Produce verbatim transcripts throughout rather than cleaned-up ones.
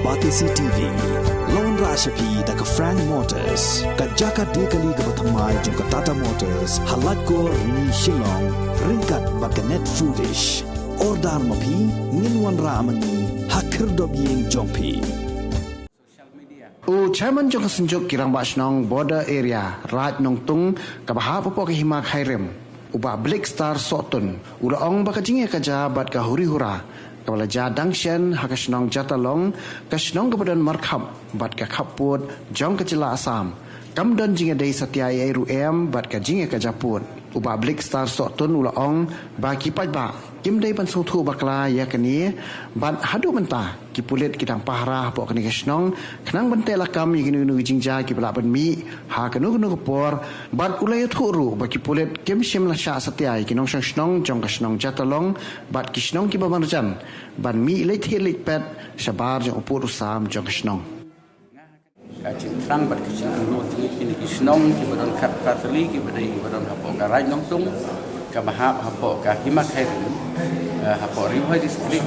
Batesi T V la wanrah sha phi da ka Frank Motors, ka jaka die kali kaba thymmai jong ka Tata Motors, ha Laitkor, Rni, Shillong, ryngkat bad ka Net Foodish. Order ma phi, ngin wanrah ma ngi ha khyrdop ïing jong phi. U Chairman jong ka Synjuk ki Rangbah Shnong Border Area, Raid Nongtung, kaba hap hapoh ka Hima Khyrim, u Bah Blixstar Sohtun, u la ong ba ka jingïakajia bad ka huri hura kaba la jia dang shen ha ka shnong Jatalong, ka shnong kaba don markhap bad ka khappud jong ka jylla Assam, kam don jingïadei satia ei ei ruh em bad ka jingïakajia pud. U Bah Blixstar Sohtun u la ong ba ki paidbah kim dei ban sngewthuh bakla ïa kane, bad haduh mynta ki pulit ki dang pahara hapoh kane ka shnong khnang ban teh lakam ïa kino kino ki jingjia kiba lah ban mih ha kano kano ka por. Bad u la ïathuh ruh ba ki pulit kim shym la shah satia ïa ki nongshong shnong jong ka shnong Jatalong bad ki shnong kiba marjan ban mih leit thied leit peit shabar jong u pud u sam jong ka shnong. Ka jingthrang bad ka jingangnud jong kine ki shnong kiba don khatphra tylli kiba dei kiba don hapoh ka Raid Nongtung, kaba hap hapoh ka Hima Khyrim, eh, hapoh Ri Bhoi District,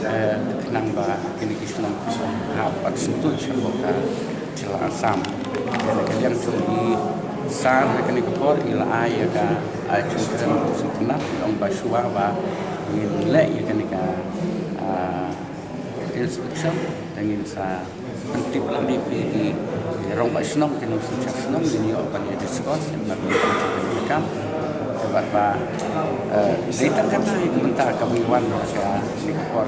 eh, khnang ba kine ki shnong kiba hap bad sngewthuh hapoh ka jylla Assam. Kane ka liang jong i Sar ha kane ka por i la ai ïa ka, ah, jingkren sngewtynnat, i ong ba shuwa ba ngin leh ïa kane ka, ah, inspection, te ngin sa pyntip lang ïa ki, ki rangbah shnong, ki nongsynshar shnong, ngin ïoh ban ïa discuss, ngin ban ïa discuss. Te bad ba, eh, dei tang kata ïa ka mynta ka mih wan ka, ka por.